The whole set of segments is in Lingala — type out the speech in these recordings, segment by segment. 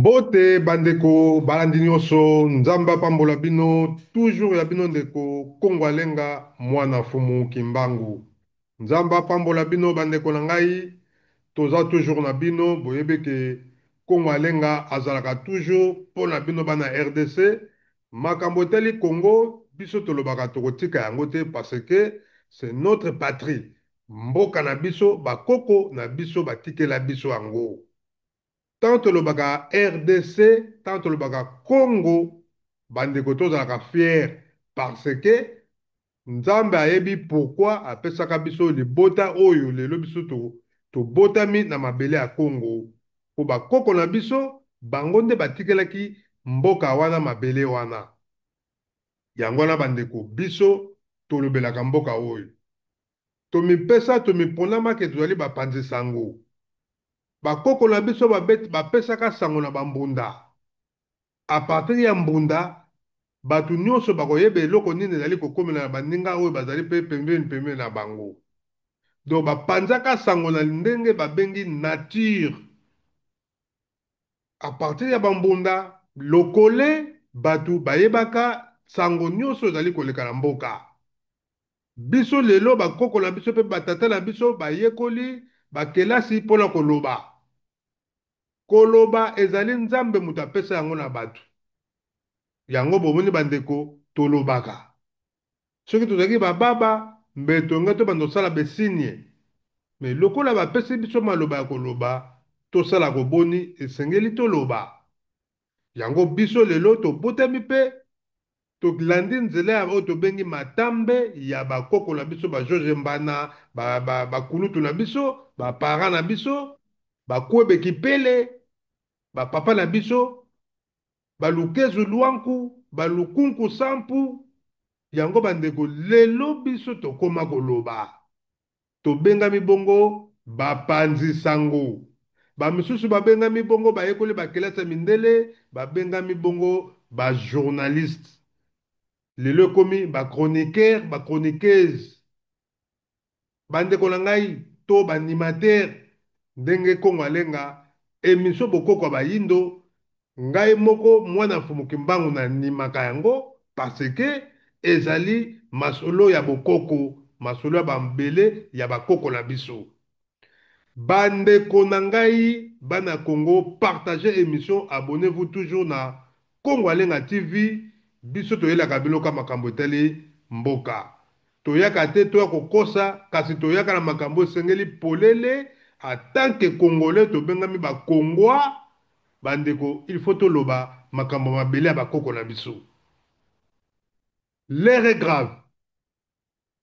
Mbote bandeko balandi nyonso, Nzambe apambola bino toujours ya bino ndeko Kongo Alenga mwana Fumu Kimbangu. Nzambe apambola bino bandeko na ngai, toza toujours na bino, boyebi ke Kongo Alenga azalaka toujours mpo na bino bana RDC. Makambo etali Congo, biso tolobaka tokotika yango te parce que c'est notre patrie. Mboka na biso, bakoko na biso batikela biso yango. Tant tolobaka RDC, tant tolobaka Congo, bandeko tozalaka fier parce que Nzambe ayebi pourquoi apesaka biso libota oyo lelo biso tobotami na mabele ya Congo. Po bakoko na biso bango nde batikelaki mboka wana mabele wana. Yango wana bandeko biso tolobelaka mboka oyo. Tomipesa tomipona ke tozali bapanzi sango. Bakoko na biso bapesaka sango na bambunda. A partir ya mbunda, bato nyonso bakoyeba eloko nini ezali kokomela na baninga oyo bazali mpe pembeni pembeni na bango. Donc bapanzaka sango na ndenge babengi nature. A partir ya bambunda, lokole bato bayebaka sango nyonso ezali koleka na mboka. Biso lelo bakoko na biso mpe batata na biso bayekoli bakelasi mpona koloba. Koloba ezali Nzambe moto apesa yango na bato. Yango bomoni bandeko tolobaka. Soki tozalaki bababa mbe tonge tobanda kosala besigne. Me lokola bapesi biso maloba ya koloba, tosala koboni esengeli toloba. Yango biso lelo tobotami mpe tolandi nzela ya oyo tobengi matambe ya bakoko na biso ba George Mbana, bakulutu na biso, baparent na biso, bakwebe kipele, bapapa na biso, balukezu lwanku, balukunku sampu. Yango bandeko lelo biso tokoma koloba. Tobengami bongo bapanzi sango. Bamisusu babengami bongo bayekoli bakelasi ya mindele, babengami bongo ba journaliste. Lelo ekomi ba chroniqueur, ba chroniqueuse. Bandeko na ngai to ba animateur ndenge Kongo Alenga émission bokoko ya bayindo, ngai moko mwana Mfumu Kimbangu nanimaka yango parce que ezali masolo ya bokoko, masolo ya bambele ya bakoko na biso. Bandeko na ngai bana Congo, partagez émission, abonnez-vous toujours na Kongo Alenga TV. Biso toyelaka biloko ya makambo etali mboka. Toyaka te toya kokosa, kasi toyaka na makambo esengeli polele. En tant que Congolais tobengami bakongwa, bandeko il faut toloba makambo mabele ya bakoko na biso. L'heure est grave.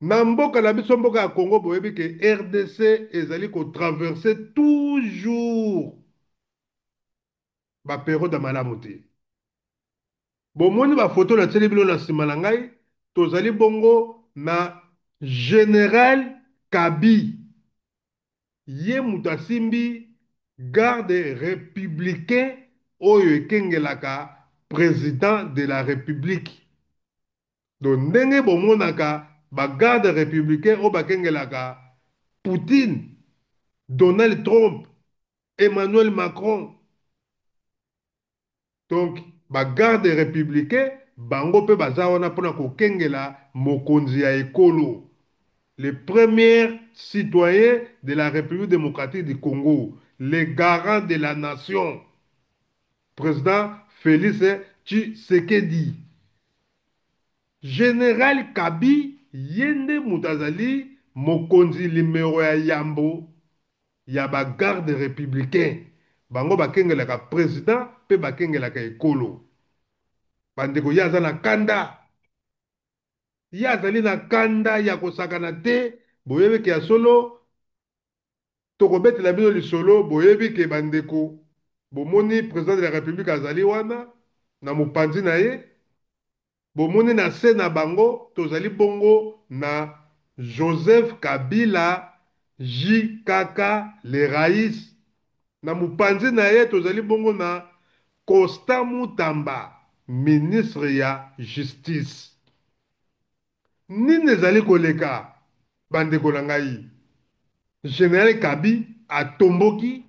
Na mboka na biso, mboka ya Congo, boyebi ke RDC ezali kotraverse toujours baperiode ya malamu te. Bomoni bafoto natieli bino na nsima na ngai, tozali bongo na Général Kabi. Ye moto asimbi garde républicain oyo ekengelaka président de la République. Donc ndenge bomonaka bagarde républicain oyo bakengelaka Poutine, Donald Trump, Emmanuel Macron. Donc bagarde républicain bango mpe baza wana mpona kokengela mokonzi ya ekolo, le premier citoyen de la République démocratique du Congo, le garant de la nation, président Félix Tshisekedi. Général Kabi ye nde moto azali mokonzi limero ya yambo ya bagarde républicain. Bango bakengelaka président mpe bakengelaka ekolo. Bandeko, ye aza na kanda, ye azali na kanda ya kosakana te. Boyebi ke ya solo tokobetela bino lisolo. Boyebi ke bandeko, bomoni président de la République azali wana na mopanzi na ye, bomoni na se na bango tozali bongo na Joseph Kabila JKK le Raïs, na mopanzi na ye tozali bongo na Constant Mutamba, ministre ya justice. Nini ezali koleka, bandeko na ngai? Général Kabi atomboki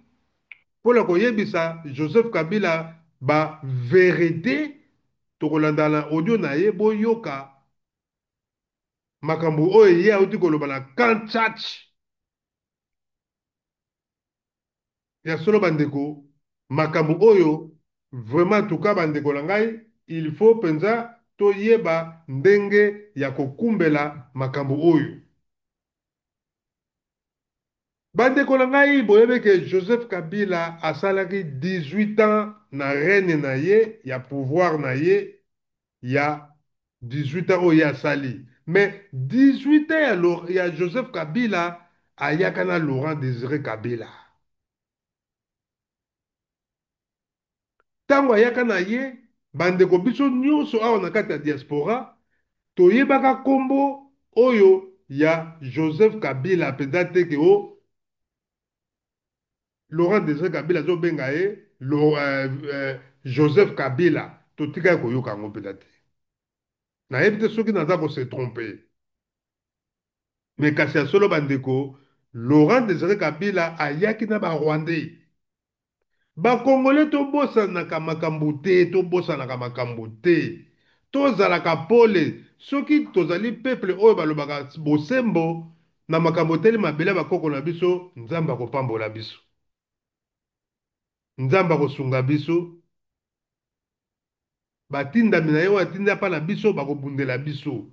mpona koyebisa Joseph Kabila. Ba verite tokolanda na audio na ye, boyoka makambo oyo ye auti koloba na Camp Tshatshi. Ya solo bandeko, makambo oyo vraiment tuka bandeko na ngai, il faut mpenza toyeba ndenge ya kokumbela makambo oyo. Bandeko na ngai, boyebi ke Joseph Kabila asalaki 18 ans na règne na ye ya pouvoir na ye ya 18 ans oyo ye asali. Mais 18 ans ya Joseph Kabila ayaka na Laurent Désiré Kabila. Ntango ayaka na ye, bandeko biso nyonso awa na kati ya diaspora toyebaka kombo oyo ya Joseph Kabila mpenza te ke o Laurent Désiré Kabila azobenga ye Joseph Kabila, totikaki koyoka yango mpenza te. Nayebi te soki naza kose tromper, mais kasi ya solo bandeko, Laurent Désiré Kabila ayaki na Barwandais. Bakongole tobosanaka makambo te, tobosanaka makambo te, tozalaka pole. Soki tozali peuple oyo balobaka bosembo na makambo etali mabele ya bakoko na biso, Nzambe akopambola biso, Nzambe akosunga biso. Batindami na ye oyo atindi apa na biso bakobundela biso.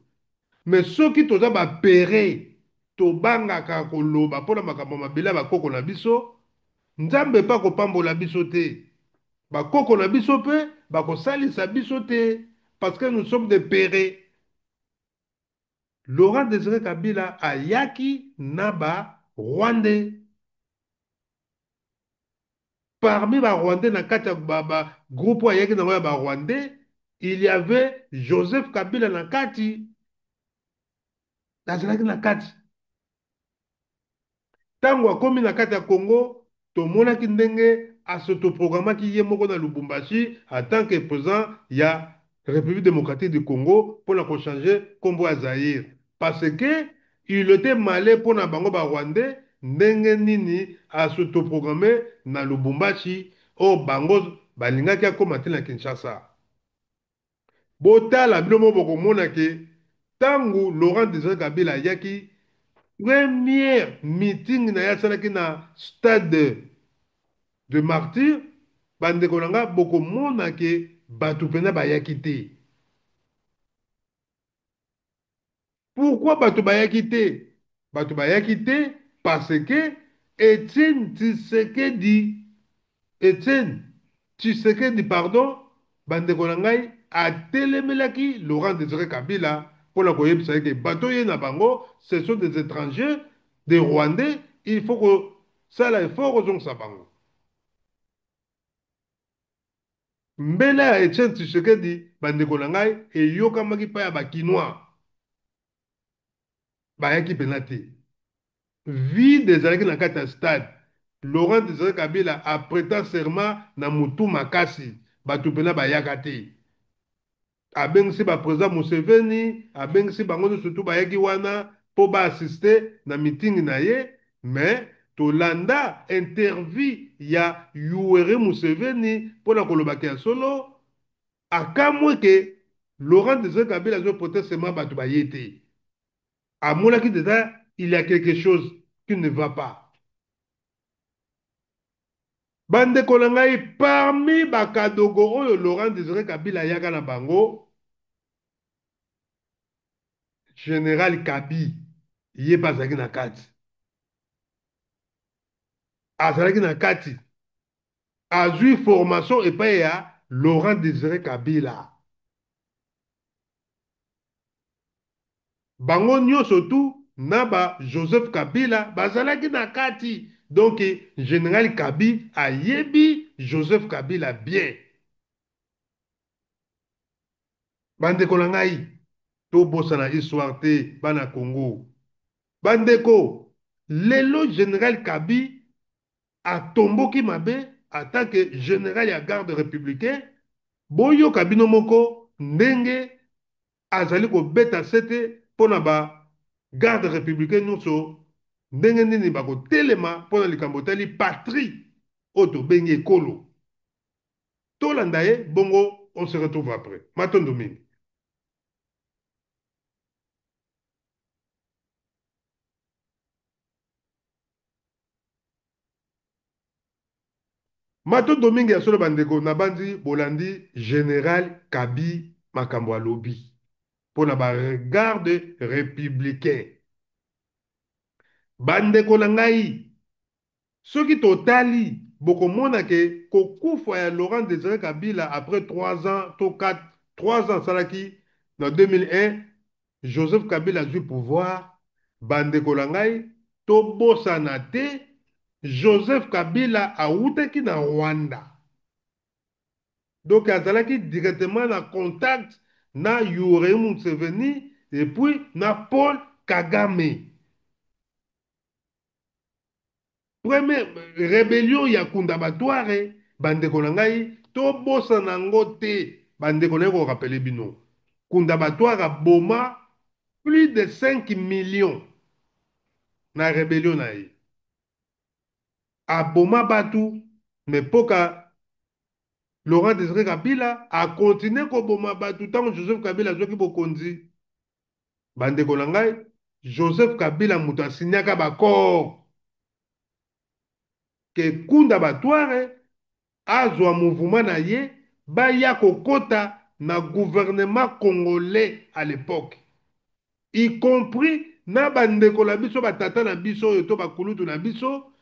Mais soki toza bapere, tobangaka koloba mpona makambo ya mabele ya bakoko na biso, Nzambe mpe akopambola biso te, bakoko na biso mpe bakosalisa biso te, parce que nous sommes des pere. Laurent Désiré Kabila ayaki na ba Rwandais. Parmi ba Rwandais na kati ya ba groupe oyo ayaki nango ya ba Rwandais, il y avait Joseph Kabila na kati, azalaki na kati. Ntango akomi na kati ya Congo, tomonaki ndenge asautoprogramaki ye moko na Lubumbashi en tant que président ya République démocratique du Congo mpona kochanger nkombo ya Zaïre, parce que il était malin mpona bango ba Rwandais. Ndenge nini asautoprogrammer na Lubumbashi oyo bango balingaki akóma te na Kinshasa? Botala bino mo, bokomona ke ntango Laurent Désiré Kabila ayaki, première meeting na ye asalaki na Stade de Martyr, bandeko na nga, bokomona ke bato mpenza bayaki te. Pourquoi bato bayaki te? Bato bayaki te parce que Etienne Tshisekedi, Etienne Tshisekedi, pardon, bandeko na ngai, atelemelaki Laurent Désiré Kabila mpona koyebisa ye ke bato ye na bango, ce sont des étrangers, des Rwandais, il faut kosala effort kozongisa bango. Mbela ya Etienne Tshisekedi, bandeko na ngai, eyokamaki mpa ya Bakinois, bayaki mpenza te. Vide ezalaki na kati ya stade. Laurent Désiré Kabila aprêta serment na mutu makasi, bato mpenza bayaka te. Abengisi baprésident Museveni, abengisi bango nyonso tu bayaki wana mpo baassister na meeting na ye. Mais tolanda interview ya Yoweri Museveni mpona kolobaka ya solo, akamwe ke Laurent Désiré Kabila azoprêter serment, bato baye te. Amonaki déjà il y a quelque chose qui ne va pas. Bandeko na ngai, parmi bakadogo oyo Laurent Désiré Kabila ayaka na bango, général Kabi ye mpe azalaki na kati, azalaki na kati, azwi formation epai ya Laurent Désiré Kabila. Bango nyonso tu na ba Joseph Kabila bazalaki na kati. Donc général Kabi ayebi Joseph Kabila bien. Bandeko na ngai, tobosana histoire te, bana Congo. Bandeko, lelo général Kabi atomboki mabe en tant que général ya garde républicain. Boyoka bino moko ndenge azali kobeta sete mpona ba garde républicain nyonso, ndenge nini bakotelema mpona likambo etali patrie oyo tobengi ekolo. Tolanda ye bongo, on se retrouve après. Matondo mingi. Matondo mingi ya solo bandeko, nabanzi bolandi Général Kabi makambo alobi mpona ba garde républicain. Bandeko na ngai, soki totali bokomona ke kokufa ya Laurent Désiré Kabila après 3 ans to 4, 3 ans asalaki na 2001, Joseph Kabila azwi pouvoir. Bandeko na ngai, tobosana te Joseph Kabila awutaki na Rwanda. Donc azalaki directement na contact na Yoweri Museveni et puis na Paul Kagame. Première rébellion ya Nkunda Batware, bandeko na ngai, tobosana yango te. Bandeko na ye korappeler bino, Nkunda Batware aboma plus de 5 millions na rébellion na ye. Aboma batu, mais mpoka Laurent Désiré Kabila akontinue koboma batu ntango Joseph Kabila azwaki bokonzi. Bandeko na ngai, Joseph Kabila moto asignaka baaccord ke Nkunda Batware azwa mouvement na ye baya kokota na gouvernement congolais à l'époque, y compris na bandeko na biso, batata na biso oyo to bakulutu na biso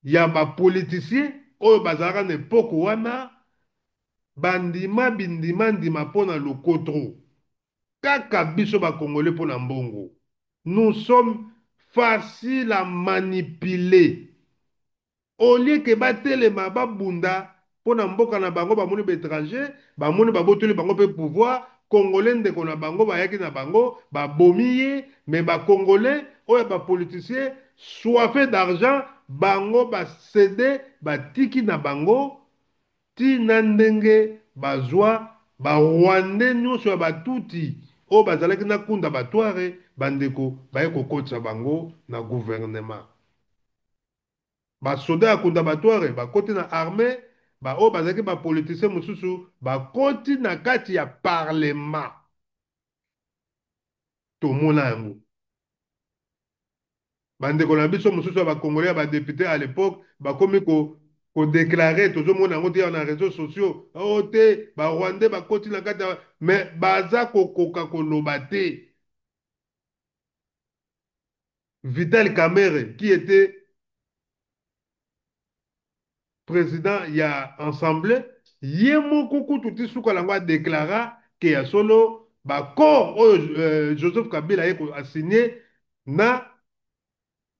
ya bapoliticien oyo bazalaka na époque wana, bandima bindima ndima mpona lokotro kaka biso bakongolais mpona mbongo. Nous sommes faciles à manipuler. Au lieu ke batelema babunda mpona mboka na bango, bamoni baétranger, bamoni babotoli bango mpe pouvoir. Congolais ndeko na bango bayaki na bango, babomi ye, mais bacongolais oyo bapoliticien soife d'argent, bango bacéder, batiki na bango ntina ndenge bazwa barwandais nyonso ya batuti oyo bazalaki na Nkunda Batware. Bandeko, baye kokotisa bango na gouvernement. Basoda ya Nkunda Batware bakoti na armée, baoyo bazalaki bapoliticien mosusu bakoti na kati ya parlement. Tomona yango, bandeko na biso mosusu ya bacongolais ya badéputé à l'époque bakomi kodéclarer, tozomona yango te na réseaux sociaux oyo te, barwandais bakoti na kati, mais baza kokoka koloba te. Vital Kamerhe, qui était président ya assemblée, ye moko kutu ti suka yango adéclara ke ya solo baaccord oyo Joseph Kabila ye asigné na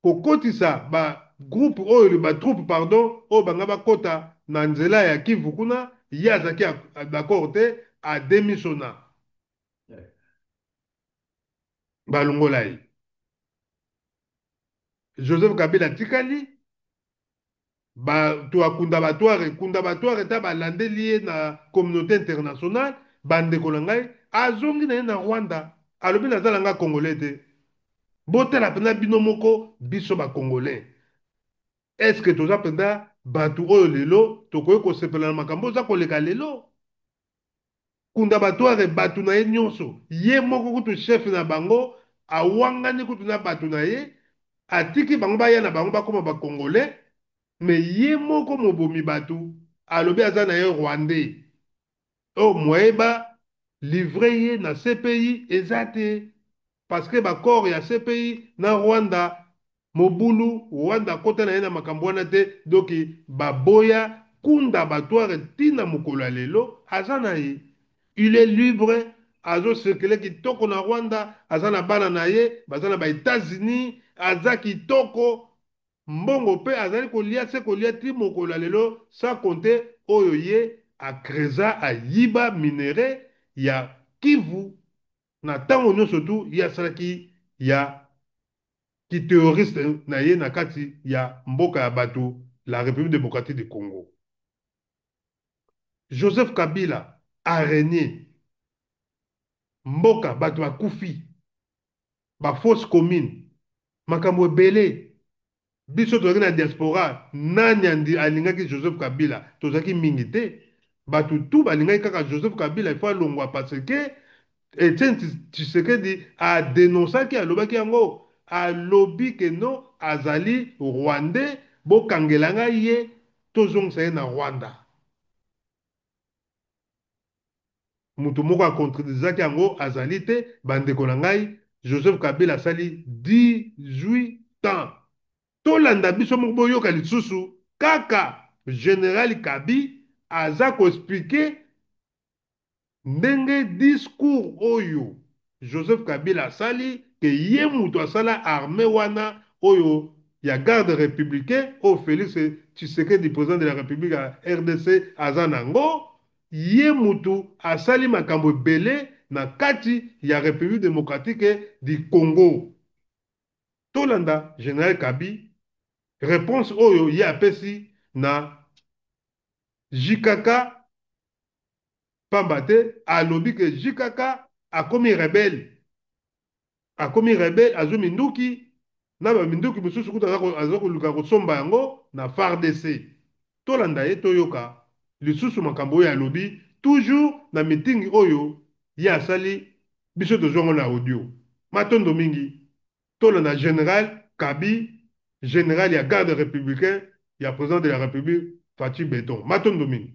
kokotisa bagroupe oyo, batroupe pardon, oyo banga bakota na nzela ya Kivu kuna, ye azalaki d'accord te, adémissionna, balongola ye. Joseph Kabila atikali bato akunda Batware. Nkunda Batware ta balandeli ye na communauté internationale. Bandeko na ngai, azongi na ye na Rwanda, alobi naza na nga congolais te. Botala mpenza bino moko, biso bacongolais, est-ce toza mpenza bato oyo lelo tokoki kosepela na makambo oza koleka lelo? Nkunda Batware, bato na ye nyonso, ye moko kutu chef na bango awangani kutu na bato na ye, atiki bango baya na bango bakóma bacongolais, mais ye moko mobomi bato alobi aza na ye rwandais. Oyo moye balivrer ye na CPI eza te, parce que baaccord ya CPI na Rwanda mobulu, Rwanda akota na ye na makambo wana te. Donc baboya Nkunda Batware ntina mokolo ya lelo aza na ye, il est libre, azocirculer kitoko na Rwanda, aza na bana na ye baza na baÉtats-Unis, aza kitoko, mbongo mpe azali kolia se kolia ti mokolo ya lelo, sans compter oyo ye acreusa, ayiba minerai ya Kivu na ntango nyonso tu ye asalaki ya kiterroriste na ye na kati ya mboka ya bato, la République démocratique du Congo. Joseph Kabila arégné mboka, bato bakufi, bafosse commune, makambo ebele. Biso tozalaki na diaspora, nani alingaki Joseph Kabila? Tozalaki mingi te. Bato tout balingaki kaka Joseph Kabila il faut alongwa parce que Etienne Tshisekedi a denoncaki, alobaki yango, alobi que non azali rwandais, bokangela ngai ye tozongisa ye na Rwanda. Moto moko a contredisaki yango azali te, bandeko na ngai, Joseph Kabila asali 18 ans. Tolanda biso moko boyoka lisusu kaka General Kabi aza ko expliquer ndenge discours oyo Joseph Kabila asali ke ye mutu asala armee wana oyo ya garde republicain oyo Felix Tshisekedi president de la Republique ya rdc aza nango, ye mutu asali makambo ebele na kati ya Republique democratique du Congo. Tolanda General Kabi reponse oyo ye apesi na JKK pamba te alobi ke JKK akomi rebelle, akomi rebelle azwi minduki na ba minduki mosusu kutu aza koluka kosomba yango na FARDC. Tolanda ye toyoka lisusu makambo oyo alobi toujours na meeting oyo ye asali biso tozwi yango na audio. Matondo mingi. Tolanda General Kabi, general ya garde republicain ya president de la Republique Fatshi Beton. Matondo mingi.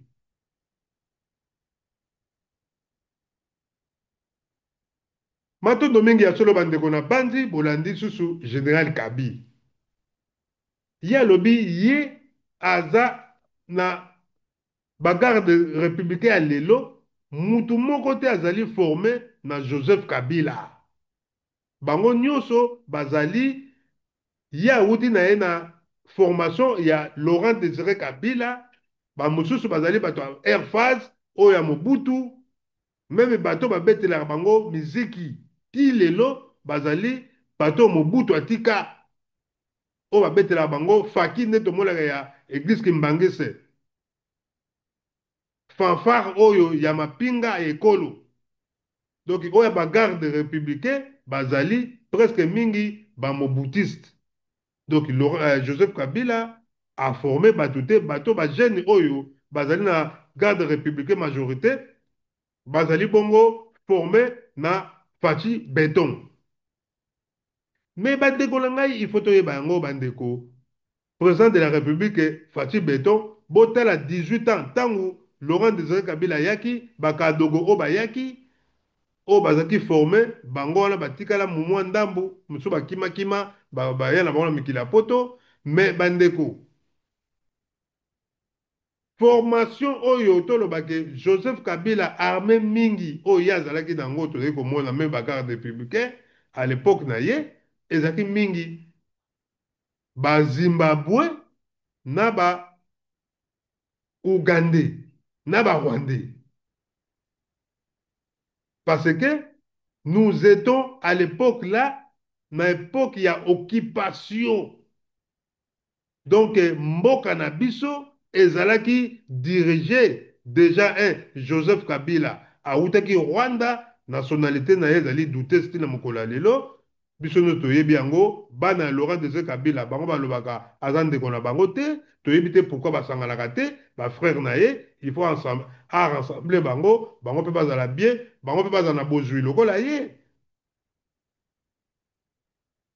Matondo mingi ya solo bandeko na banzi bolandi susu General Kabi. Ye alobi ye aza na ba garde republicain ya lelo mutu moko te azali forme na Joseph Kabila. Bango nioso bazali ye awuti na ye na formation ya Laurent Desire Kabila, ba mosusu bazali bato ya Air Phase oyo ya Mobutu, meme bato babetelaka bango miziki ti lelo bazali bato oyo Mobutu atika oyo babetelaka bango faki nde tomonaka ya Eglise Kimbanguiste. Fanfare oyo ya mapinga ya ekolo. Donc oyo ya ba garde republicain bazali presque mingi ba mobutiste. Donc Joseph Kabila a forme bato te, bato ba jeunes oyo bazali na garde republicain majorite bazali bongo forme na Fatshi Beton. Mais bandeko na ngai, il faut toyeba yango bandeko, President de la Republique Fatshi Beton, botala 18 ans tangu Laurent Desire Kabila ayaki, ba kadogo oyo bayaki, oyo bazalaki forme, bango wana batikala mumwa ndambu, mosusu bakima kima, baya na bango na mikili ya poto, mais bandeko, Formation oyo toloba ke Joseph Kabila arme mingi oyo ye azalaki na yango tozali komona meme ba garde republicain à l'epoque na ye ezalaki mingi ba Zimbabwe na ba Ougandais na ba Rwandais parce que nous etions à l'epoque là na epoque ya occupation. Donc mboka na biso ezalaki dirige dejà un Joseph Kabila awutaki Rwanda nationalite na ye ezali douteuse ti na mokolo ya lelo biso nionso toyebi yango bana ya Laurent Desire Kabila bango balobaka aza ndeko na bango te toyebi te pourquoi basanganaka te ba frères na ye il faut a rassembler bango bango pe bazala bien bango pe bazala na bozui lokola ye.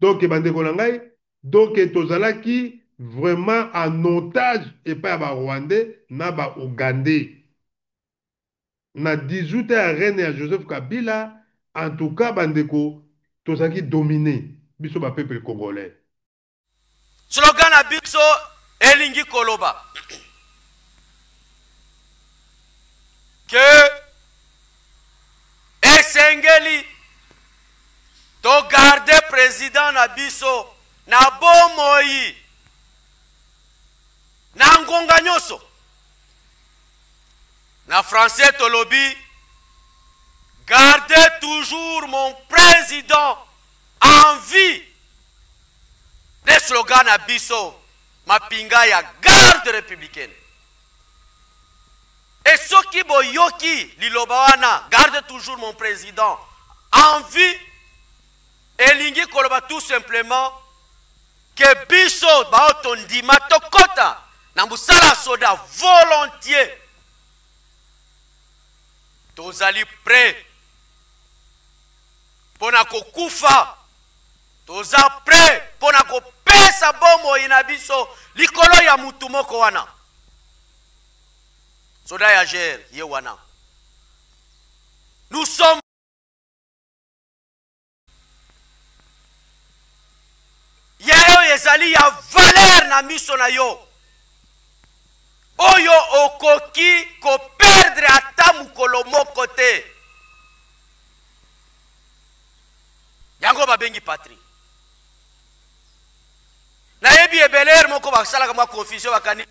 Donc ba ndeko na ngai, donc tozalaki vraiment en otage epai ya ba Rwandais na ba Ougandais. Na 18 ans ya règne ya Joseph Kabila, en tout cas ba ndeko tozalaki domine biso ba peuple congolais. Slogan na biso elingi koloba ke esengeli togarde president na biso na bomoi na ngonga nyonso. Na français tolobi gardez toujours mon président en vie. Nde slogan na biso mapinga ya garde républicaine. Et soki boyoki liloba wana garde toujours mon président en vie, elingi koloba tout simplement ke biso bao tondima tokota na mosala soda volontiers. Tozali prêt mpo na kokufa, toza prêt mpo na kopesa bomoi na biso likolo ya mutu moko wana. Soda ya GR ye wana. Nous sommes ye oyo ezali ya valeur na miso na yo, oyo okoki koperdre ata mokolo moko te. Yango babengi patrie. Nayebi ebeleer moko basalaka mwa confusion, bakani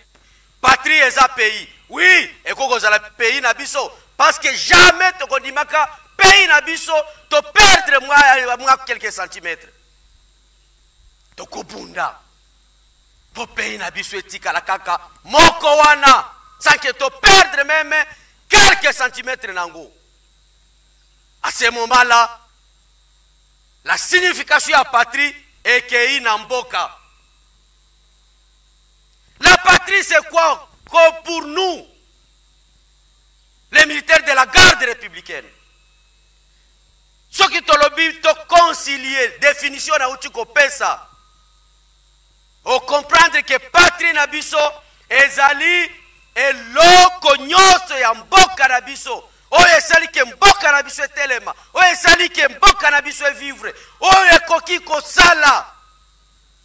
patrie eza pays. Oui, ekoki kozala pays na biso, parce que jamais tokondimaka pays na biso to perdre mwa quelques centimètres. Tokobunda po pays na biso etikala kaka moko wana, sans que to perdre même quelques centimètres nango. À ce moment-là, la signification ya patrie ekei na mboka. La patrie, c'est quoi? Comme pour nous, les militaires de la garde républicaine. Soki tolobi to concilier définition na uti kopesa, o comprendre que patrie na biso ezali eloko nyonso ya mboka na biso, oyo esali ke mboka na biso etelema, oyo esali ke mboka na biso evivre, oyo ekoki kosala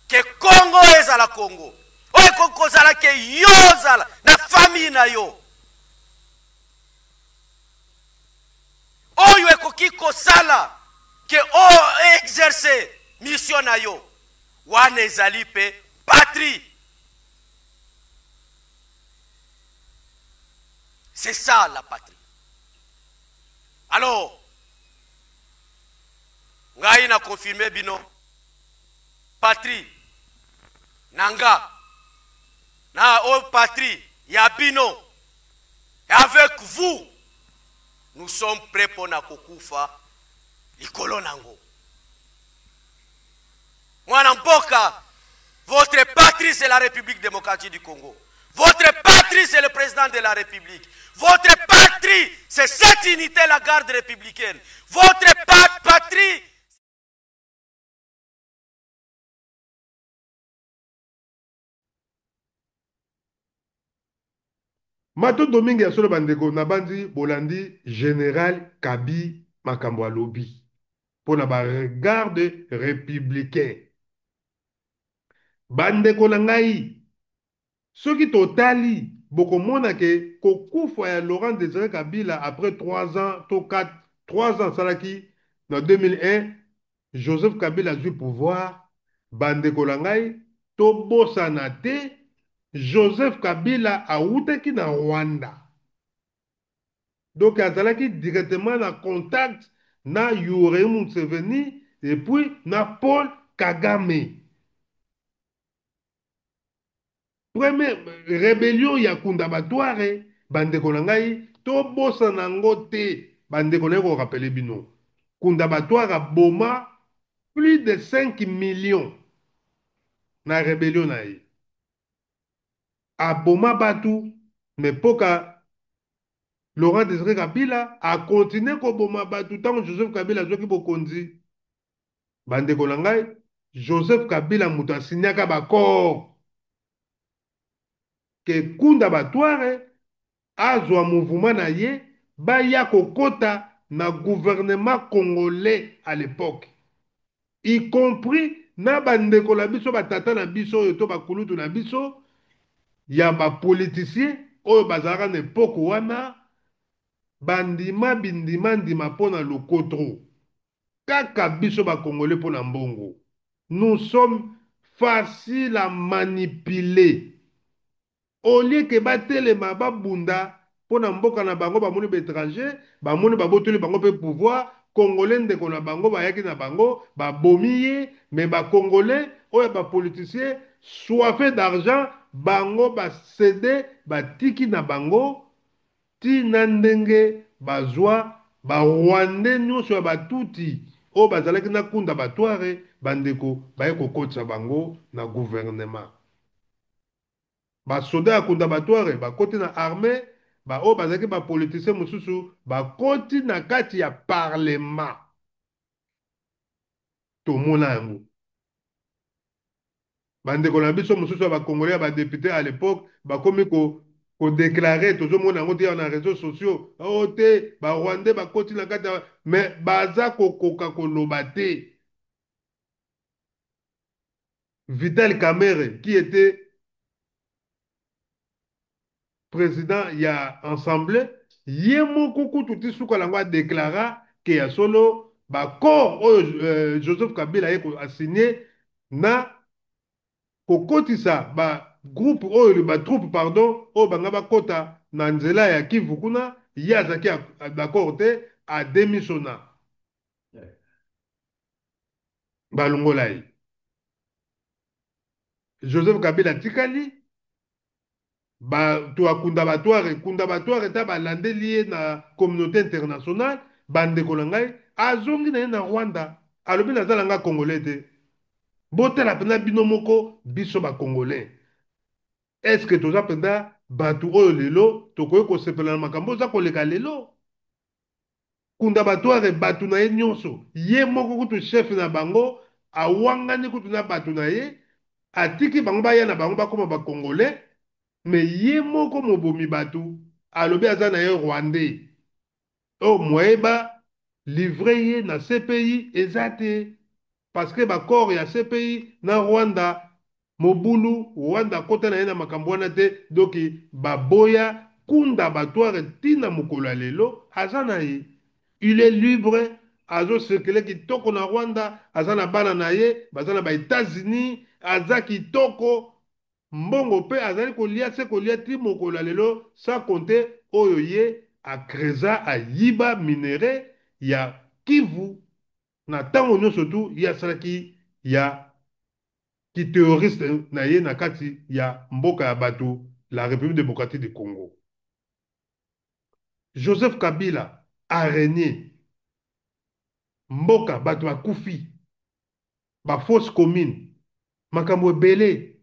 ke Congo ezala Congo, oyo ekoki kozala ke yo ozala na famille na yo, oyo ekoki kosala ke o exercer mission na yo, wana ezali pe patrie. C'est ça la patrie. Alors, ngai na confirmer bino patrie nanga na o patrie ya bino, et avec vous nous sommes prêts pour na kokufa likolo nango. Mwana mboka, votre patrie c'est la République démocratique du Congo. Votre patrie c'est le président de la République. Votre patrie c'est cette unité, la garde républicaine. Votre patrie. Matondo mingi ya solo bandeko, nabandi bolandi Général Kabi makambo alobi pona ba garde républicain. Bandeko na ngai, soki totali bokomona ke kokufa ya Laurent Désiré Kabila après 3 ans to 4, 3 ans salaki na 2001, Joseph Kabila azwi pouvoir. Bandeko na ngai, tobosana te Joseph Kabila awutaki na Rwanda. Donc azalaki directement na contact na Yoweri Museveni et puis na Paul Kagame. Première rébellion ya Kundabatware, bandeko na ngai, tobosana yango te. Bandeko na ngai, korappeler bino. Kundabatware aboma plus de 5 millions na rébellion na ye. Aboma batu, mais poka Laurent Désiré Kabila a continué koboma batu tango Joseph Kabila azwaki bokonzi. Bandeko na ngai, Joseph Kabila moto asignaka ba accord ke Kundabatware azwa mouvement na ye baya kokota na gouvernement congolais à l'époque, y compris na bandeko na biso, batata na biso oyo to bakulutu na biso ya ba politicien oyo bazalaka na époque wana, bandima bindima ndima mpona lokotro kaka biso ba congolais mpona mbongo. Nous sommes faciles à manipuler. Au lieu que batelema babunda mpona mboka na bango, bamoni ba étranger, bamoni babotoli bango mpe pouvoir. Congolais ndeko na bango bayaki na bango babomi ye, mais ba congolais oyo ba politicien soife d'argent, bango bacéder, batiki na bango ntina ndenge bazwa ba rwandais nyonso ya batuti oyo bazalaki na Kundabatware. Bandeko, baye kokotisa bango na gouvernement. Basoda ya Kundabatware bakoti na armée. Baoyo bazalaki ba politiciens mosusu bakoti na kati ya parlement. Tomona yango. Bandeko na biso mosusu ya ba Congolais ya ba deputes à l'époque bakomi ko ko déclarer, tozomona yango te na réseaux sociaux, oh te, ba Rwandais bakoti na kati ya, mais baza kokoka koloba te. Vital Kamerhe qui était président ya assemblée, ye moko kutu ti suka lango adeklara ke ya solo baaccord oyo Joseph Kabila ye asigné na kokotisa ba groupe oyo, ba troupe pardon, oyo banga bakota na nzela ya Kivu kuna, ye azalaki d'accord te, adémissionna, balongola ye. Joseph Kabila atikali bato akunda batware kunda batware ta balandeli ye na communauté internationale. Bandeko na ngai, azongi na ye na Rwanda, alobi naza na nga Congolais te. Botala mpenza bino moko, biso Bacongolais, est ce que toza mpenza bato oyo lelo tokoki kosepela na makambo oza koleka lelo? Kunda batware, bato na ye nyonso, ye moko kutu chef na bango awangani kutu na bato na ye, atiki bango baya na bango bakóma Bacongolais, mais ye moko mobomi bato alobi aza na ye Rwandais. Oyo moye ba livre ye na CPI eza te, parce que baaccord ya CPI na Rwanda mobulu, Rwanda akota na ye na makambo wana te. Donc baboya kunda batware ntina mokolo ya lelo aza na ye, il est libre, azocirculer kitoko na Rwanda, aza na bana na ye baza na ba États-Unis, aza kitoko, mbongo mpe azali kolia se kolia ti mokolo ya lelo, sans compter oyo ye acreusa, ayiba minerai ya Kivu na ntango nyonso tu ye asalaki ya kiterroriste na ye na kati ya mboka ya bato, la République démocratique du Congo. Joseph Kabila arégné mboka, bato bakufi, bafosse commune, makambo ebele.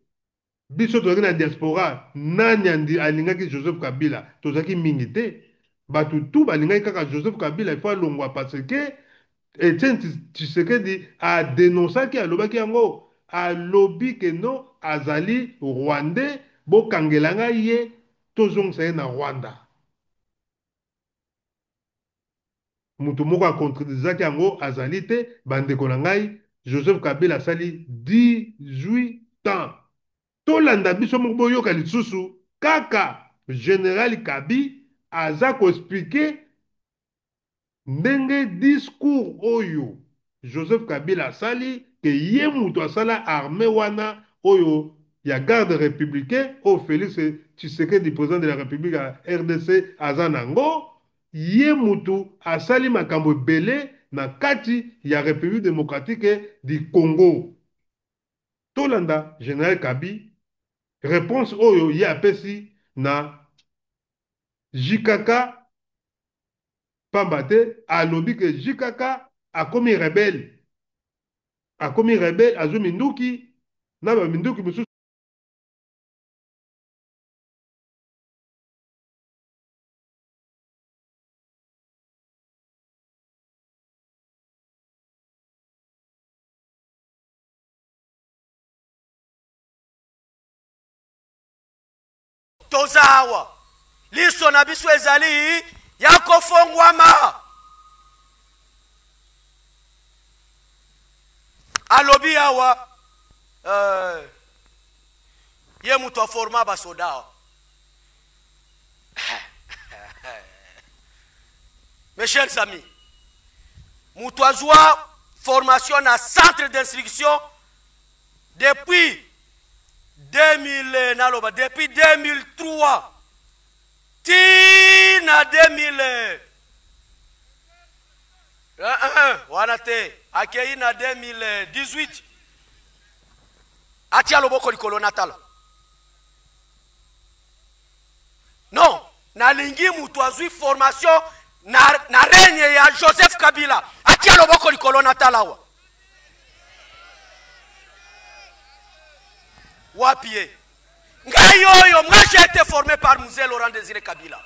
Biso tozalaki na diaspora, nani alingaki Joseph Kabila? Tozalaki mingi te. Bato tu balingaki kaka Joseph Kabila ifo alongwa, parce que Etienne Tshisekedi adénonçaki, alobaki yango, alobi ke non, azali Rwandais, bokangela ngai ye, tozongisa ye na Rwanda. Moto moko acontredisaki yango azali te. Bandeko na ngai, Joseph Kabila asali 18 ans. Tolanda biso moko, boyoka lisusu kaka général Kabi aza koexpliquer ndenge discours oyo Joseph Kabila asali, ke ye moto asala armée wana oyo ya garde républicain oyo Félix Tshisekedi, président de la République ya RDC, aza nango. Ye mutu asali makambo ebele na kati ya République démocratique du Congo. Tolanda général Kabi, réponse oyo ye apesi na JKK, pamba te alobi ke JKK akomi rebelle, akomi rebelle, azwi minduki na baminduki mosusu. Toza awa, liso na biso ezali ya kofongwama. Alobi awa ye moto aforma basoda awa. Mes chers amis, moto azwa formation na centre d'instruction depuis 2000, naloba depuis 2003 ti na 2000 wana te, akei na 2018, atia loboko likolo na tala. Non, nalingi moto azwi formation na règne ya Joseph Kabila atia loboko likolo na tala awa. Wapi ye? Ngai oyo, moi j'ai été formé par Mzee Laurent Désiré Kabila.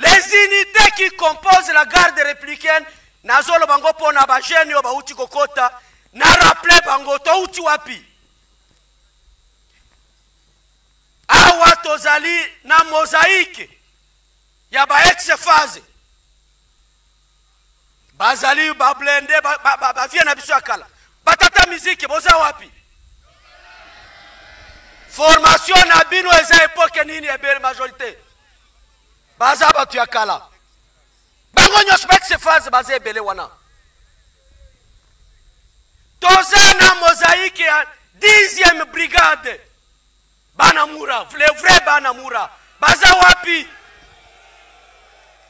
Les unités qui composent la garde républicaine, nazoloba ngo mpo na bajeune oyo bauti kokota, na rappeler bango touti wapi. Awa tozali na mosaïque ya ba ex-FAZ, bazali bablindés, bavieux na biso ya kala, batata miziki. Boza wapi? Formation na bino eza époque nini? Ebele, majorité baza bato ya kala. Bango nyonso ba ex-FAZ baza ebele wana. Toza na mosaïque ya 10e brigade, bana Mura, les vrais bana Mura baza wapi?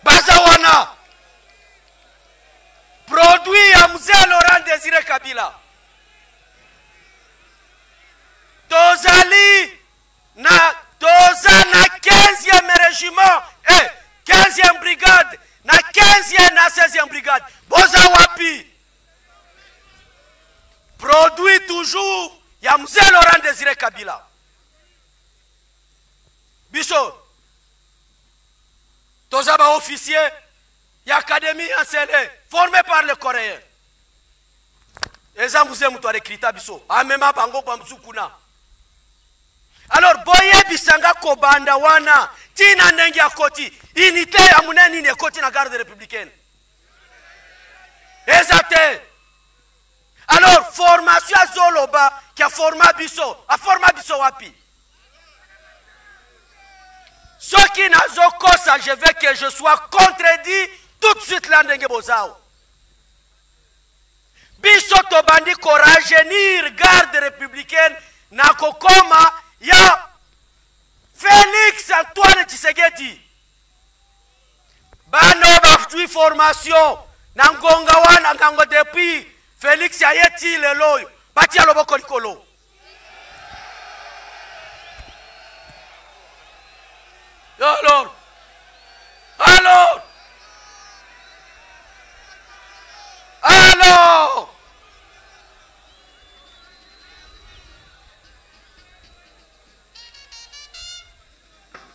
Baza wana, produit ya mzee Laurent Désiré Kabila. Tozali na, toza na 15e régiment, 15e brigade, na 15e na 16e brigade. Boza wapi? Produit toujours ya mzee Laurent Désiré Kabila. Biso toza baofficier ya académie ya Nsele, formé par le Coréen. Eza mzee moto arecruta biso, amema bango bamosusu kuna. Alors boyebisanga, kobanda wana ntina ndenge akoti, unité ya monene nini ekoti na garde républicaine? Eza te. Alors formation azoloba ke aforma biso, aforma biso wapi? Soki nazokosa, je veux que je sois contredit tout de suite là. Ndenge bozao, biso tobandi korajeunir garde républicaine na kokoma ya Félix Antoine Tshisekedi. Bana oyo bazwi formation na ngonga wana, ngango depuis Félix aye ti lelo oyo, batia loboko likolo. Alors, alors, alors,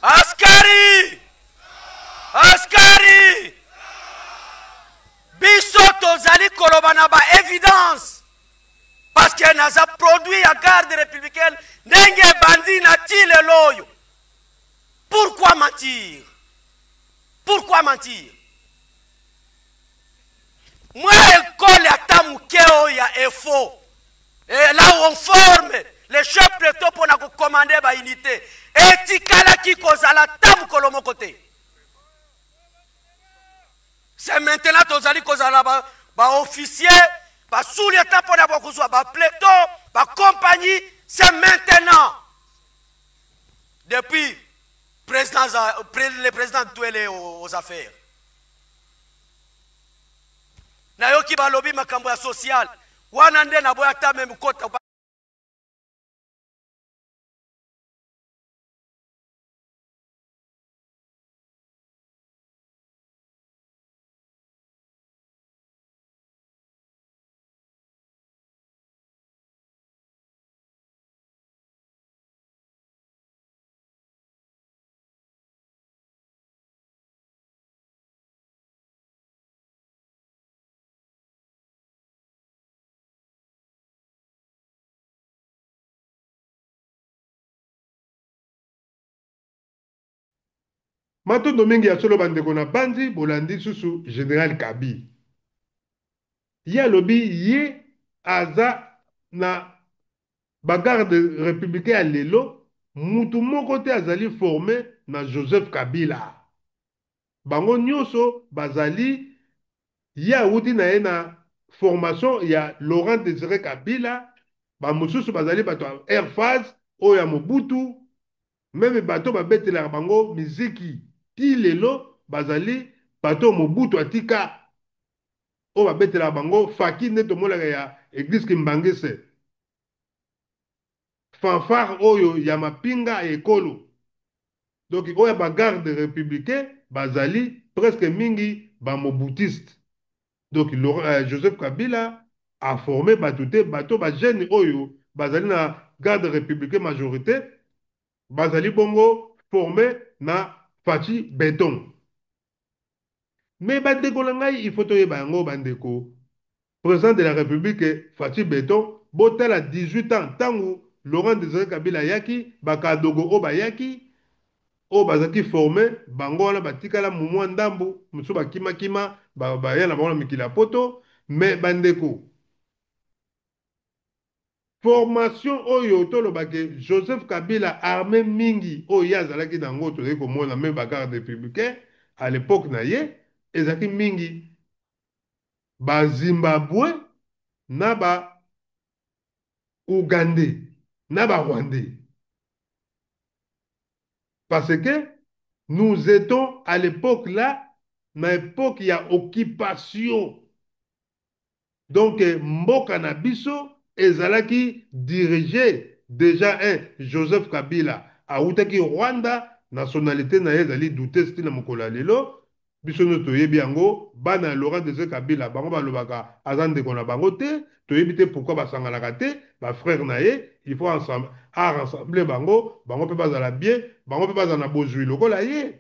askari, askari, biso tozali koloba na baévidence parce que naza produit ya garde républicaine ndenge ebandi na ti lelo oyo. Pourquoi mentir? Pourquoi mentir? Mwa ekole ata moke oyo ya EFO, et là où on forme les chefs plutôt mpona kocommander baunité, etikalaki kozala ata mokolo moko te. C'est maintenant tozali kozala baofficier, ba basous-lieutenant mpona bakozwa bapeloton, bacompagnie. C'est maintenant, depuis président, le président Twele aux affaires. Nayoki balobi makambo ya social wana, nde naboya ata même kota. Matondo mingi ya solo, bandeko na bandi bolandi lisusu général Kabi. Ye alobi ye aza na bagarde républicain ya lelo, mutu moko te azali formé na Joseph Kabila. Bango nyonso bazali, ye awuti na ye na formation ya Laurent Désiré Kabila. Bamosusu bazali bato ya Air Force oyo ya Mobutu. Même bato babetelaka bango miziki ti lelo bazali bato Mobutu atika, oyo babetelaka bango faki nde tomonaka ya église Kimbanguiste, fanfare oyo ya mapinga ya ekolo. Donc oyo ya bagarde républicain bazali presque mingi bamobutiste. Donc Joseph Kabila aforme bato te. Bato bajeune oyo bazali na garde républicain, majorité bazali bongo formé na Fatshi Béton. Mais bandeko na ngai, il faut toyeba yango bandeko. Président de la République Fatshi Beton, botala 18 ans ntango Laurent Désiré Kabila ayaki, bakadogo oyo bayaki, oyo bazalaki forme, bango wana batikala mwa ndambu, mosusu bakimakima, baya na bango na mikili ya poto. Mais bandeko, formation oyo tolobake Joseph Kabila, armée mingi oyo ye azalaki nango, tozali komona même bagarde républicain à l'époque na ye ezalaki mingi bazimbabwe na ba ougandais na barwandais, parce que nous étions à l'époque là, na époque ya occupation. Donc mboka na biso ezalaki dirigé déjà un Joseph Kabila awutaki Rwanda, nationalité na ye ezali douteuse ntina mokolo ya lelo. Biso nyonso toyebi yango, bana ya Laurent Désiré Kabila bango balobaka aza ndeko na bango te. Toyebi te pourquoi basanganaka te bafrère na ye. Il faut ensemble arassembler bango, bango mpe bazala bien, bango mpe bazala na bozwi lokola ye.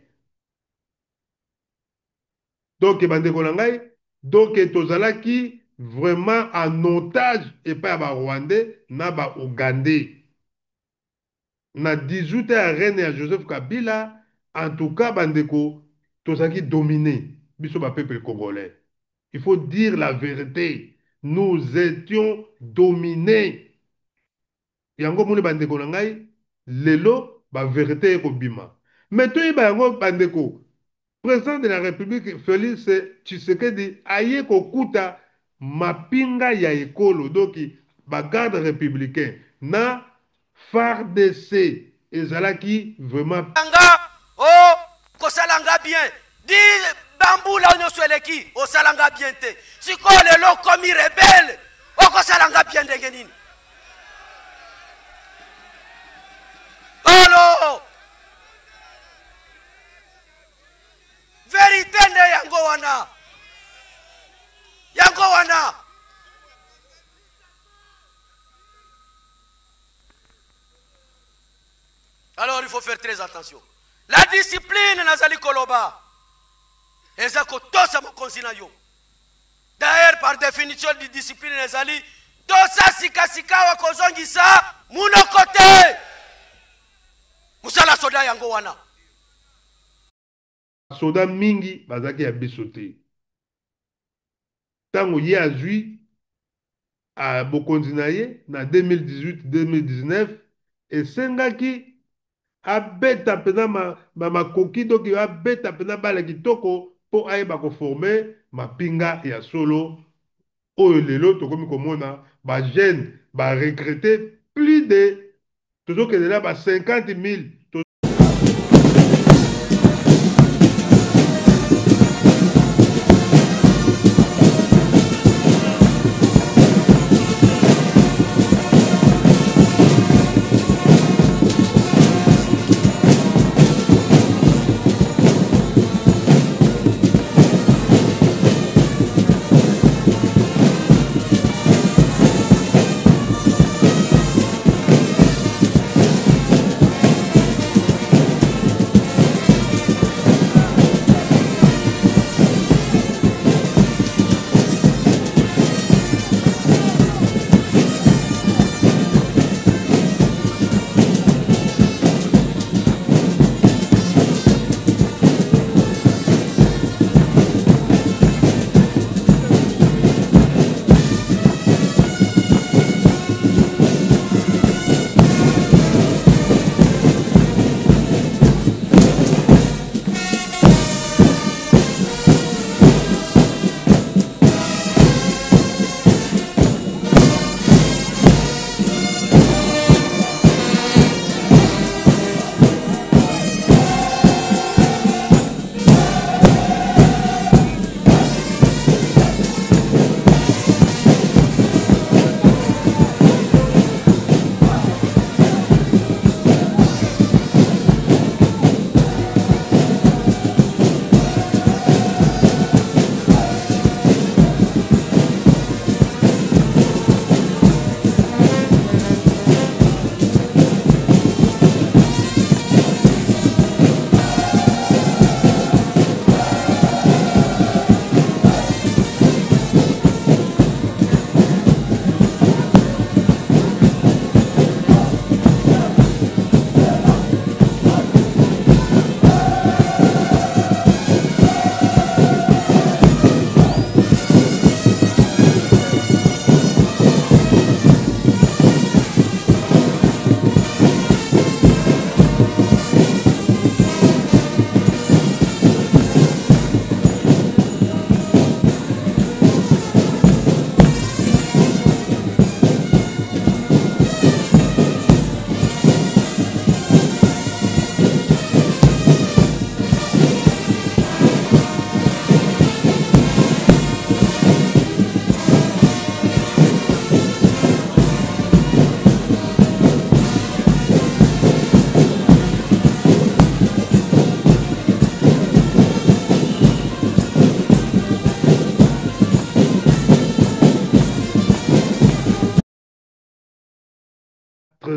Donc bandeko na ngai, donc tozalaki vraiment en otage epai ya barwandais na baougandais na 18 ya règne ya Joseph Kabila. En tout cas bandeko, tozalaki dominé, biso bapeuple congolais. Il faut dire la vérité, nous étions dominés. Yango moni bandeko na ngai, lelo bavérité ekobima. Mais toyeba yango bandeko, président de la République Félix Tshisekedi aye kokuta mapinga ya ekolo, donc bagarde républicain na FARDC ezalaki vraiment nga o kosala nga bien di bambula nyonso eleki, osala nga bien te. Sikoyo lelo okomi rebelle, okosala nga bien ndenge nini? Alo, vérité nde yango wana, yango wana. Alors il faut faire très attention. La discipline, nazali koloba, eza kotosa mokonzi na yo. D'ailleurs, par définition di discipline ezali tosa sikasika wa kozongisa munoko te. Mosala soda yango wana. Soda mingi bazalaki ya biso te. Ntango ye azwi bokonzi na ye na 2018 2019, esengaki abeta mpenza makoki, donc abeta mpenza bale kitoko mpo ayeba koformer mapinga ya solo oyo lelo tokomi komona bajeune barecruter plus de, tozokende na ba 50 000.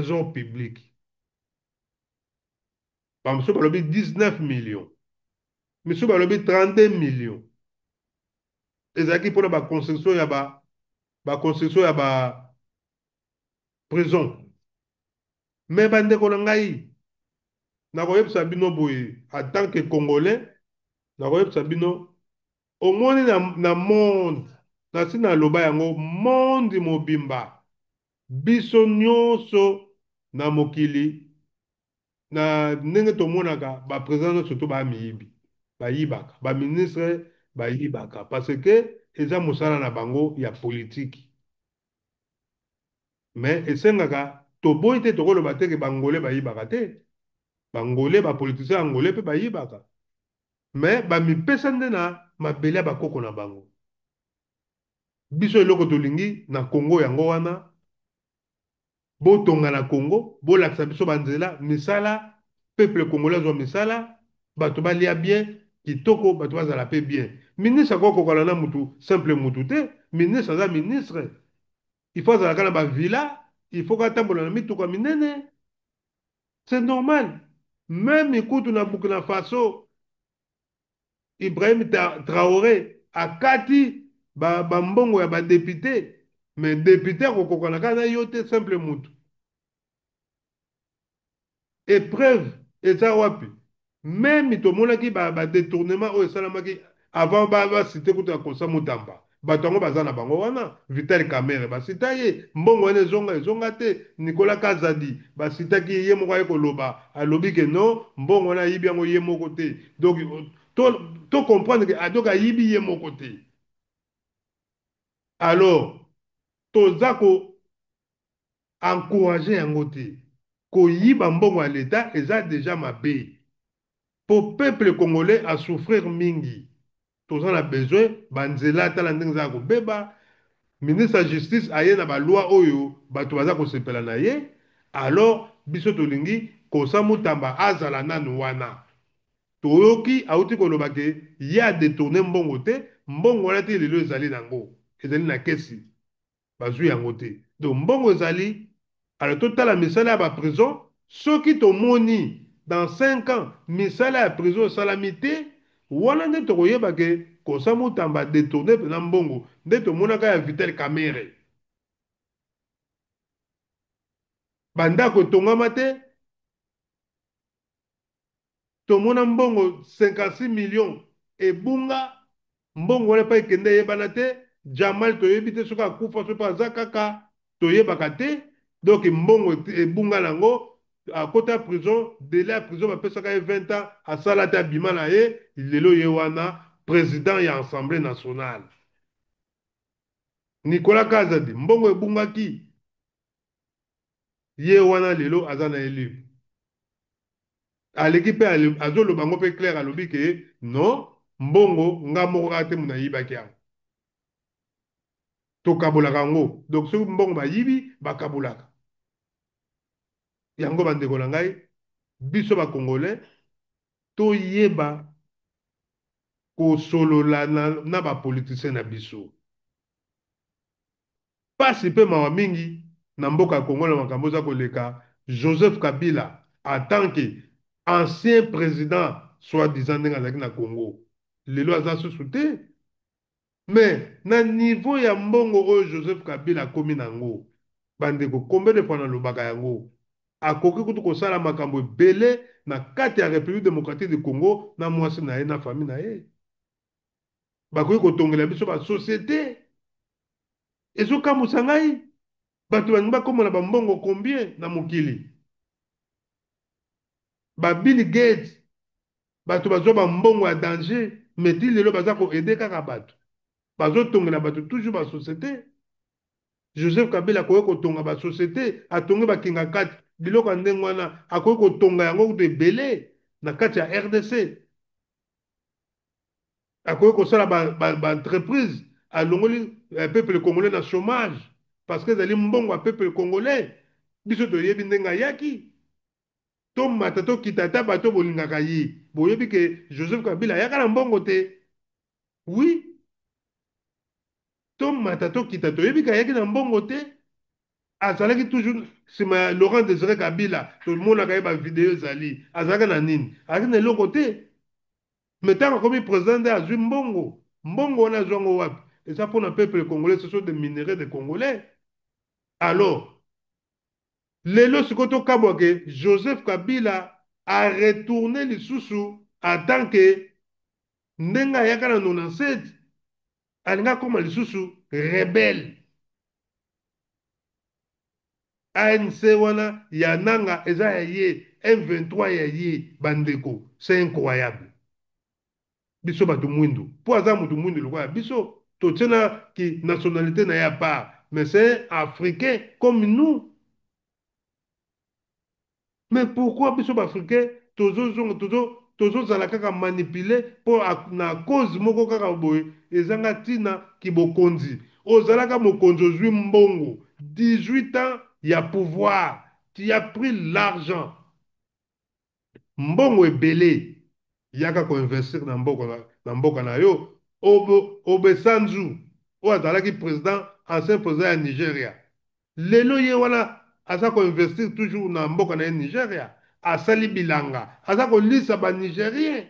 Trésor public. Bamosusu balobi 19 millions, misusu balobi 32 millions. Ezalaki mpona baconstruction ya ba baconstruction ya ba prison. Mais bandeko na ngai, nakoyebisa bino boye, en tant que Congolais, nakoyebisa bino, omoni na monde, nasi naloba yango, monde mobimba, biso nyonso na mokili, na ndenge tomonaka baprésident nyonso to bamiyibi, bayibaka, baministre bayibaka, parce que eza mosala na bango ya politiki. Mais esengaka toboyi te, tokoloba te ke Bangolais bayibaka te. Bangolais, bapoliticien ya Angolais mpe bayibaka, mais bamipesa nde na mabele ya bakoko na bango. Biso eloko tolingi na Congo yango wana: botonga na Congo, bolakisa biso banzela, misala, peuple congolais azwa misala, bato balia bien kitoko, bato bazala mpe bien. Ministre akokokana na mutu simple mutu te. Ministre aza ministre, il faut azalaka na bavilla, il faut katambola na mituka minene, c'est normal. Même kutu na Burkina Faso, Ibrahim Traoré akati bambongo ya badéputé, mais député akokokana kaka na yo te, simple mutu. Épreuve eza wapi? Même tomonaki badétournement oyo esalamaki avant baciter kutu ya Constant Mutamba. Bato yango baza na bango wana. Vital Kamerhe, baciter ye, mbongo wana ezonga, ezonga te. Nicolas Kazadi, bacitaki ye, ye moko aye koloba, alobi ke non, mbongo wana ayibi yango ye moko te. Donc to comprendre ke donc ayibi ye moko te. Alors toza ko encourager yango te. Koyiba mbongo ya leta eza déjà mabe, po peuple congolais asouffrir mingi. Toza na besoin banzela, tala ndenge eza ya kobeba. Ministre ya Justice aye na baloi oyo bato baza kosepela na ye. Alors biso tolingi Constant Mutamba azala nanu wana. Toyoki auti koloba ke ye adétourner mbongo te. Mbongo wana te, lelo ezali nango, ezali na kesi, bazwi yango te. Donc mbongo ezali. Alors totala misala ya baprison. Soki tomoni dans 5 ans misala ya prison esalami te, wana nde tokoyeba ke Constant Mutamba détourner mpenza mbongo. Nde tomonaka ya Vital Kamerhe, bandako etongama te. Tomona mbongo 56 millions ebunga, mbongo wana epai ekende eyebana te. Jamal toyebi te soki akufa, soki mpe aza kaka, toyebaka te. Donc mbongo ebunga nango, akota prison, délai ya prison bapesaka ye 20 ans, asala te, abima na ye. Lelo ye wana président ya Assemblée nationale. Nicolas Kazadi, mbongo ebungaki, ye wana lelo aza na ye libre, aleki mpe azoloba yango mpe clair, alobi ke non, mbongo nga moko kaka te moto ayibaki yango, tokabolaka yango. Donc soki mbongo bayibi, bakabolaka yango. Bandeko na ngai, biso Bacongolais toyeba kosolola na bapoliticien na biso. Pasi mpe mawa mingi na mboka ya Kongo na makambo eza koleka. Joseph Kabila, en tant que ancien président soi-disant, ndenge azalaki na Congo, lelo aza susu te. Mais na niveau ya mbongo oyo Joseph Kabila akomi nango, bandeko, combien de fois nalobaka yango, akoki kutu kosala makambo ebele na kati ya République démocratique du Congo na mwasi na ye, na famille na ye. Bakoki kotongela biso basociété. Ezokamwisa ngai, bato balingi bakóma na bambongo combien na mokili? Ba Bill Gates, bato bazwa bambongo ya danger, mais ti lelo baza koaider kaka bato, bazotongela bato toujours basociété. Joseph Kabila akoki kotonga basociété, atongi bakinga kati, biloko ya ndenge wana, akoki kotonga yango kutu ebele na kati ya RDC. Akoki kosala baentreprise, ba alongoli peuple congolais na chômage, parce que ezali mbongo ya peuple congolais. Biso toyebi ndenge ayaki, tomata tokita, ata bato bolingaka ye, boyebi ke Joseph Kabila ayaka na mbongo te. Oui, tomata tokita, toyebi ke ayaki na mbongo te. Azalaki toujours nsima ya Laurent Désiré Kabila, tomonaka ye bavideo ezali. Azalaki na nini? Azalaki na eloko te. Mais ntango akomi président nde azwi mbongo. Mbongo wana azwi yango wapi? Eza mpona peuple congolais, ce sont des minerais de Congolais. Alors lelo sikoyo tokabwa ke Joseph Kabila a retourné lisusu en tant que ndenge ayaka na 97, alingi akóma lisusu rebelle. ANC wana ya Nanga eza ya ye, M23 ya ye. Bandeko, c'est incroyable. Biso bato mwindu, mpo aza motu mwindu lokola biso, totie na ki nationalité na ye à part, mais c'est un Africain comme nous. Mais pourquoi biso baafricain tozozonga, tozozala kaka manipulé mpo na cause moko kaka boye ezanga ntina? Kibokonzi, ozalaka mokonzi, ozwi mbongo, 18 ans ya pouvoir, tu as pris l'argent, mbongo ebele, yaka koinvestir na mboka na yo. Obasanjo oyo azalaki président, ancien président ya Nigeria, lelo ye wana aza koinvestir toujours na mboka na ye Nigeria. Asali bilanga, aza kolisa banigérien,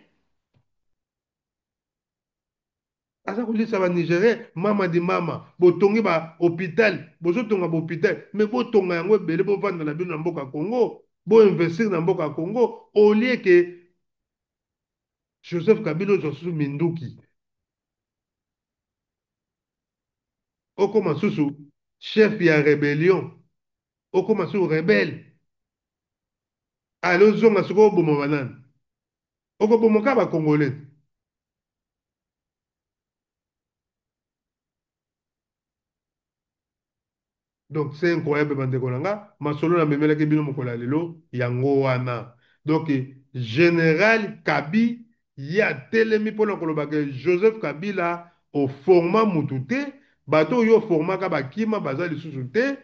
aza kolisa banigérien. Mama di mama, botongi bahôpital, bozotonga bahôpital, mais botonga yango ebele, bovanda na bino na mboka Congo, boinvestir na mboka ya Congo, au lieu ke Joseph Kabila ozwa susu minduki, okóma susu chef ya rébellion, okóma susu rebelle. Ale ozonga sikoyo, oboma banani? Okoboma kaka bacongolais. Donc c'est incroyable. Bandeko na nga, masolo namemelaki bino mokolo ya lelo yango wana. Donc général Kabi ye atelemi mpona koloba ke Joseph Kabila oforma mutu te, bato oyo oformaka bakima, baza lisusu te.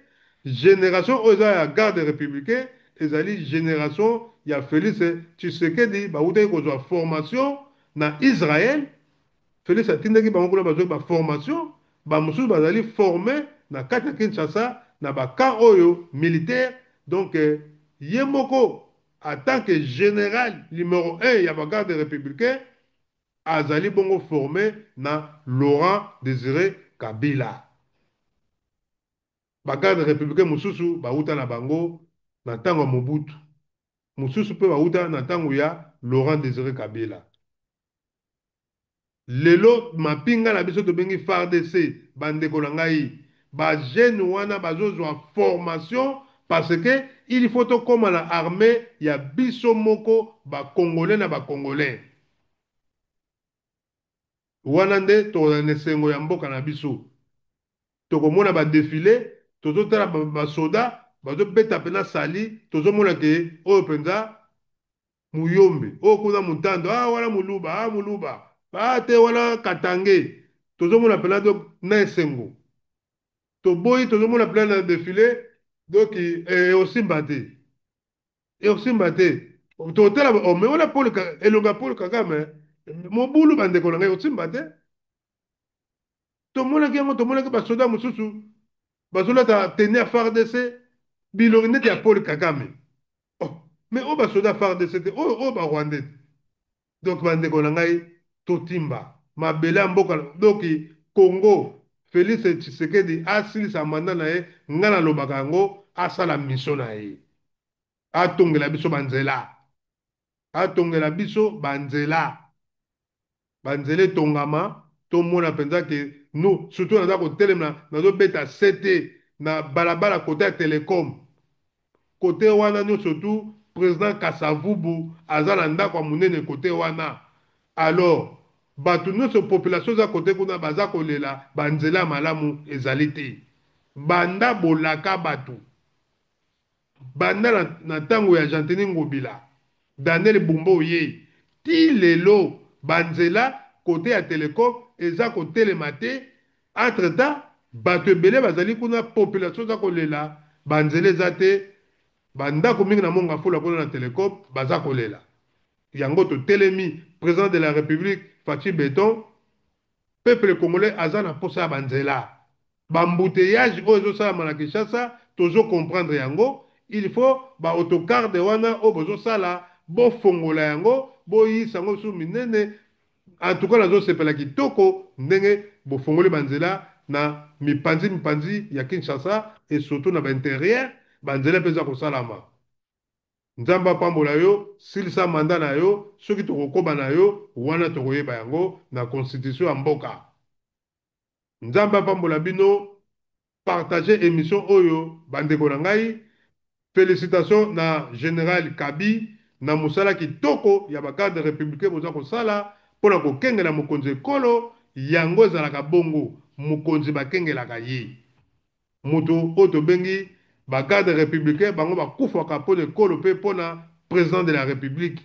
Génération oyo eza ya garde républicain ezali génération ya Félix Tshisekedi. Bautaki kozwa formation na Israël. Félix atindaki bango kuna, bazwaki baformation. Bamosusu bazali formé na kati ya Kinshasa na bacamp oyo militaire. Donc ye moko en tant que général numéro 1 ya bagarde républicain azali bongo formé na Laurent Désiré Kabila. Bagarde républicain mosusu bauta na bango na ntango ya Mobutu, mosusu mpe bauta na ntango ya Laurent Désiré Kabila. Lelo mapinga na biso tobengi FARDC, bandeko na ngai, bajeune wana bazozwa formation parce que il faut tokóma na armée ya biso moko, bacongolais na bacongolais. Wana nde tokozala na esengo ya mboka na biso. Tokomona badéfilé, tozotala basoda bazobeta mpena sali, tozomona ke oyo mpenza muyombe, oyo kuna mutando, ah wana moluba, ah moluba, ah te wana katange. Tozomona mpena na esengo. Toboyi, tozomona mpena na défilé. Donc eosimba te, eosimba te. Totala me wana Paul, elonga Paul Kagame, mobulu. Bandeko na ngai, osimba te. Tomonaki yango, tomonaki basoda mosusu bazolata tenue ya FARDC, bilongi neti ya Paul Kagame. Oh, mais oyo basoda FARDC te, oyo oyo barwandais te. Donc bandeko na ngai, totimba mabele ya mboka. Donc Congo, Félix Tshisekedi asilisa mandat na ye. Ngai nalobaka yango, asala mission na ye, atongela biso banzela, atongela biso banzela, banzela etongama, tomona mpenza ke nous surtout naza kotelema, nazobeta sete na balabala kote ya Telecom, kote wana nyonso tu. Président Kasavubu aza na ndako ya monene kote wana. Alors bato nyonso, population eza kote kuna, baza kolela, banzela ya malamu ezali te. Banda bolaka bato, banda na ntango ya Gentiny Ngobila, Daniel Bumba, oye ti lelo, banzela kote ya Telecom eza kotelema te. Entre temps bato ebele bazali kuna, population eza kolela, banzela eza te. Bandako mingi na Mont Ngafula kuna na Telecom baza kolela yango. Totelemi, président de la République Fatshi Béton, peuple congolais aza na posa ya banzela. Baembouteillage oyo ezosalama na Kinshasa, Tozo comprendre yango. Il faut ba autocarde wana oyo bozosala, bofongola yango, boyisa yango lisusu minene. En tout cas, nazosepela kitoko ndenge bofongoli banzela na mipanzi mipanzi ya Kinshasa et surtout na baintérieur, banzela mpe eza kosalama. Nzambe apambola yo, silisa mandat na yo, soki tokokoba na yo wana tokoyeba yango na constitution ya mboka. Nzambe apambola bino, partage émission oyo bandeko na ngai. Félicitations na général Kabi na mosala kitoko ya bagarde républicain boza kosala mpona kokengela mokonzi ekolo. Yango ezalaka bongo, mokonzi bakengelaka ye. Moto oyo tobengi bagarde républicain, bango bakufaka mpona ekolo mpe mpona président de la République.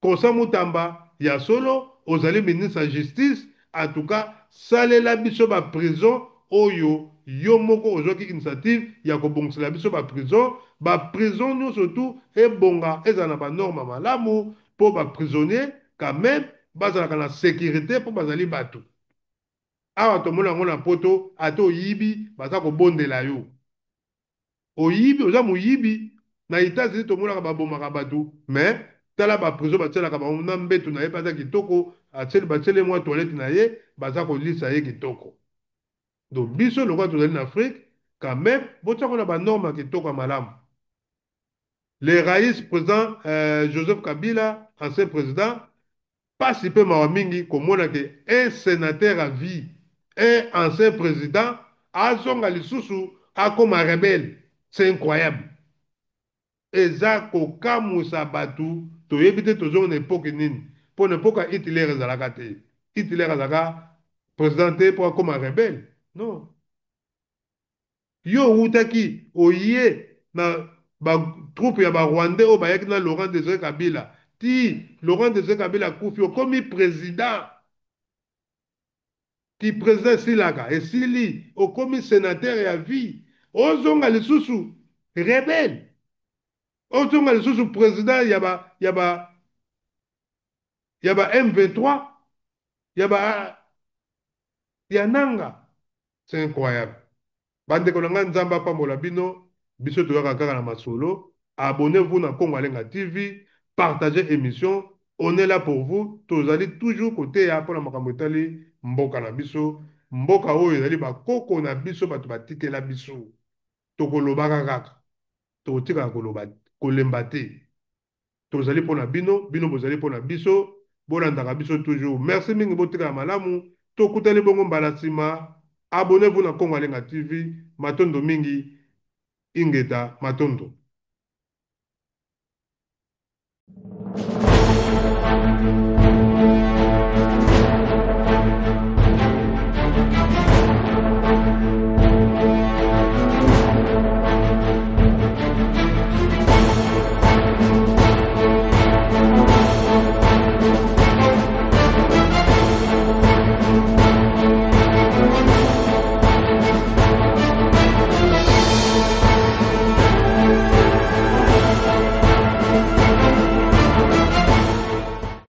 Constant Mutamba, ya solo ozali ministre ya Justice, en tout cas salela biso baprison oyo yo moko ozwaki initiative ya kobongisela biso baprison. Baprison nyonso tu ebonga, ezala na banorme malamu mpo baprisonnier quand même bazalaka na sécurité, mpo bazali bato. Awa tomoni yango na Poto, ata oyibi, baza kobondela yo. Oyibi, oza moyibi. Na États-Unis tomonaka babomaka bato, mais tala baprison batielaka bango na mbeto na ye mpe aza kitoko, atieli, batieli mwa toilette na ye, baza kolisa ye kitoko. Donc biso lokola tozali na Afrique, quand même botiako na banorme ya kitoko ya malamu. Le raïs président Joseph Kabila, ancien président, pasi mpe mawa mingi komona ke un sénateur à vie, un ancien président azonga lisusu akoma rebelle. C'est incroyable, eza kokamwisa bato. Toyebi te tozonga na époque nini, mpo na époque ya Hitler ezalaka te. Hitler azalaka président te mpo akoma rebelle, non. Yo owutaki, oye na batroupe ya Barwandais oyo bayaki na Laurent Désiré Kabila, ti Laurent Désiré Kabila akufi, okomi président. Ti président esilaka, esili, okomi sénateur ya vie, ozonga lisusu rebelle, ozonga lisusu président ya ba M23 ya ba ya Nanga. C'est incroyable. Bandeko na ngai, Nzambe apambola bino. Biso toyaka kaka na masolo. Abonnez-vous na Congo Alenga TV, partagez émission, on est là pour vous. Tozali toujours koteya mpona makambo etali mboka na biso, mboka oyo ezali bakoko na biso, bato batikela biso. Tokolobaka kaka, tokotikaka koloba, kolemba te. Tozali mpona bino, bino bozali mpona biso. Bolandaka biso toujours. Merci mingi, botikala malamu, tokutani bongo mbala nsima. Abonnez-vous na Congo Alenga TV. Matondo mingi, ingeta, matondo.